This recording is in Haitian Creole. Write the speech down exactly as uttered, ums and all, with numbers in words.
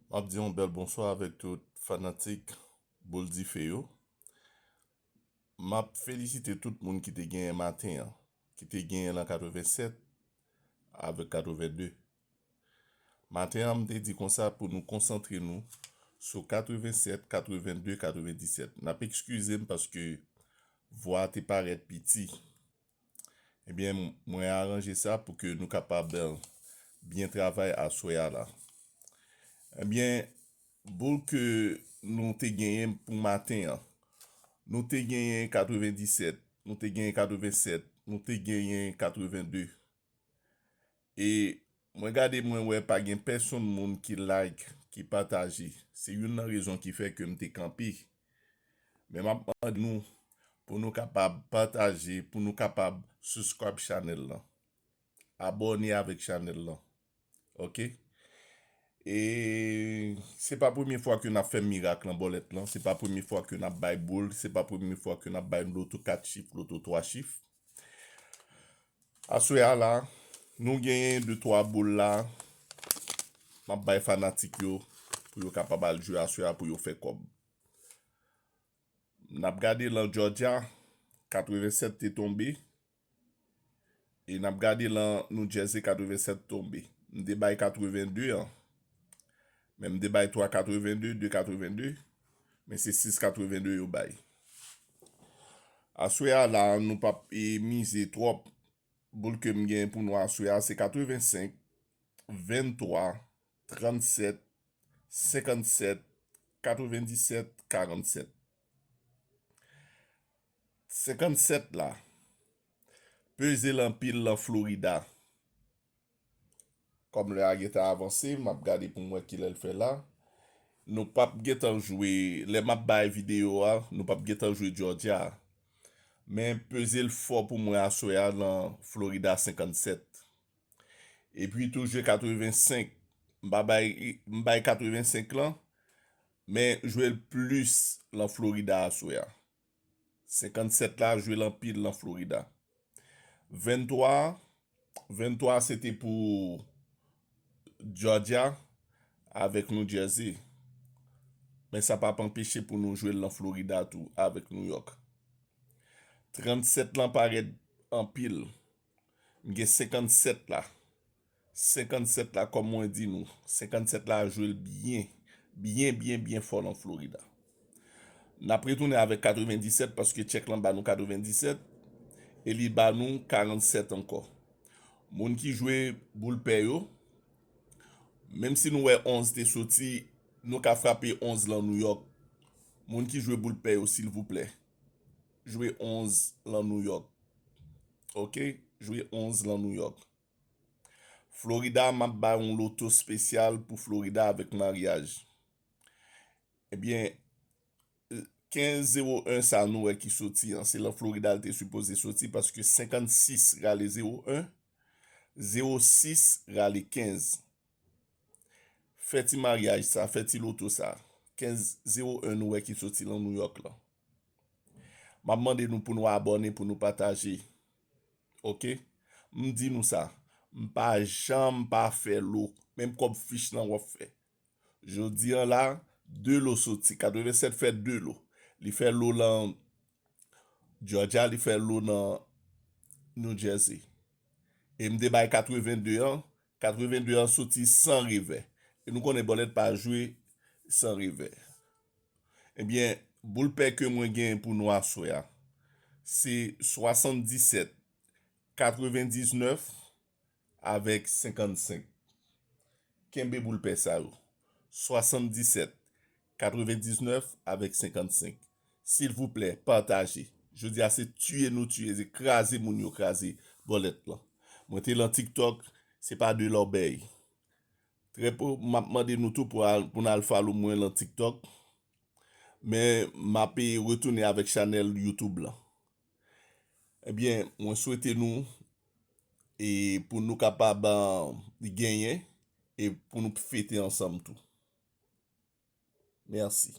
M ap di yon bèl bonswa avèk tout fanatik Boul Dife yo. M ap felisite tout moun ki te genyen maten an, ki te genyen lan katrevennsèt avèk katrevenndde. Maten an, m te di konsa pou nou konsantre nou sou katrevennsèt, katrevenndde, katrevenndisèt. N ap ekskize m paske vwa a te parèt piti. Ebyen, mwen aranje sa pou ke nou kapab, eh, byen travay aswè a la. Ebyen, boul ke nou te genyen pou maten an, nou te genyen katrevenndisèt, nou te genyen katrevennsèt, nou te genyen katrevenndde. E mwen gade, mwen wè pa gen pèsonn moun ki like, ki pataje. Se youn nan rezon ki fè ke m te kanpe. Men m ap mande nou pou nou kapab pataje, pou nou kapab subscribe chanèl lan. Abòne avèk chanèl lan. Oke? E se pa premye fwa ke n ap fè mirak lan bòlèt lan, se pa premye fwa ke n ap bay boul, se pa premye fwa ke n ap bay loto kat chif, loto twa chif. Aswè a la, nou genyen de twa boul la, m ap bay fanatik yo pou yo kapab al jwe aswè a pou yo fè kòb. N ap gade lan Georgia, katrevennsèt te tonbe. E n ap gade lan New Jersey, katrevennsèt tonbe. M te bay katrevenndde an. Men m te bay twa katrevenndde, de katrevenndde. Men se sis katrevenndde yo bay. Aswè a la, nou p ap, e, mize twòp. Boul ke m gen pou nou aswè a, se katrevensenk, venntwa, trannsèt, senkannsèt, katrevenndisèt, karannsèt. Senkannsèt la, peze l anpil lan Florida. Kòm lè a gentan avanse, m ap gade pou m wè kilè l fè la. Nou p ap gentan jwe, lè m ap bay videyo a, nou p ap gentan jwe Georgia a. Men peze l fò pou mwen aswè a lan Florida senkannsèt. Epi tou jwe katrevensenk. M pa bay, m bay katrevensenk lan, men jwe l plis lan Florida aswè a. Senkannsèt la, jwe l anpil lan Florida. Venntwa, venntwa se te pou Georgia avèk New Jersey. Men sa p ap anpeche pou nou jwe l lan Florida tou avèk New York. Trannsèt lan parèt anpil. M gen senkannsèt la. Senkannsèt la, kòm mwen di nou, senkannsèt la jwe l byen, byen, byen, byen fò lan Florida. N ap retounen avèk katrevenndisèt paske tchèk lan ba nou katrevenndisèt e li ba nou karannsèt ankò. Moun ki jwe boul pè yo, menm si nou wè onz te soti, nou ka frape onz lan New York. Moun ki jwe boul pè yo, silvouplè, jwe onz lan New York. Oke? Jwe onz lan New York. Florida, m ap bay yon loto espesyal pou Florida avèk maryaj. Ebyen, kenz zewo en sa nou wè ki soti an, se lan Florida l te sipoze soti paske senkannsis rale zewo en, zewo sis rale kenz. Fè ti maryaj sa, fè ti loto sa. Kenz zewo en nou wè ki soti lan New York lan. M ap mande nou pou nou abòne, pou nou pataje. Oke? M di nou sa, m pa janm pa fè lo, menm kòb fich lan w ap fè. Jodi an la, de lo soti, katrevennsèt fè de lo. Li fè lo lan Georgia, li fè lo nan New Jersey. E m te bay katrevenndde an, katrevenndde an soti san revè. E nou konnen bòlèt pa jwe san revè. Ebyen, boul pè ke mwen gen pou nou aswè a, se swasanndisèt, katrevendiznèf avèk senkannsenk. Kenbe boul pè sa yo. Swasanndisèt, katrevendiznèf avèk senkannsenk. Silvouplè, pataje. Jodi a se tiye nou tiye, se kraze moun yo kraze bòlèt lan. Mwen te lan TikTok, se pa de lòbèy. Trè po, m ap mande nou tou pou al, pou n al follow mwen lan TikTok. Men m ap, e, retounen avèk chanèl YouTube lan. Ebyen, mwen swete nou, e, pou nou kapab, a, genyen e pou nou fete ansanm tou. Mèsi.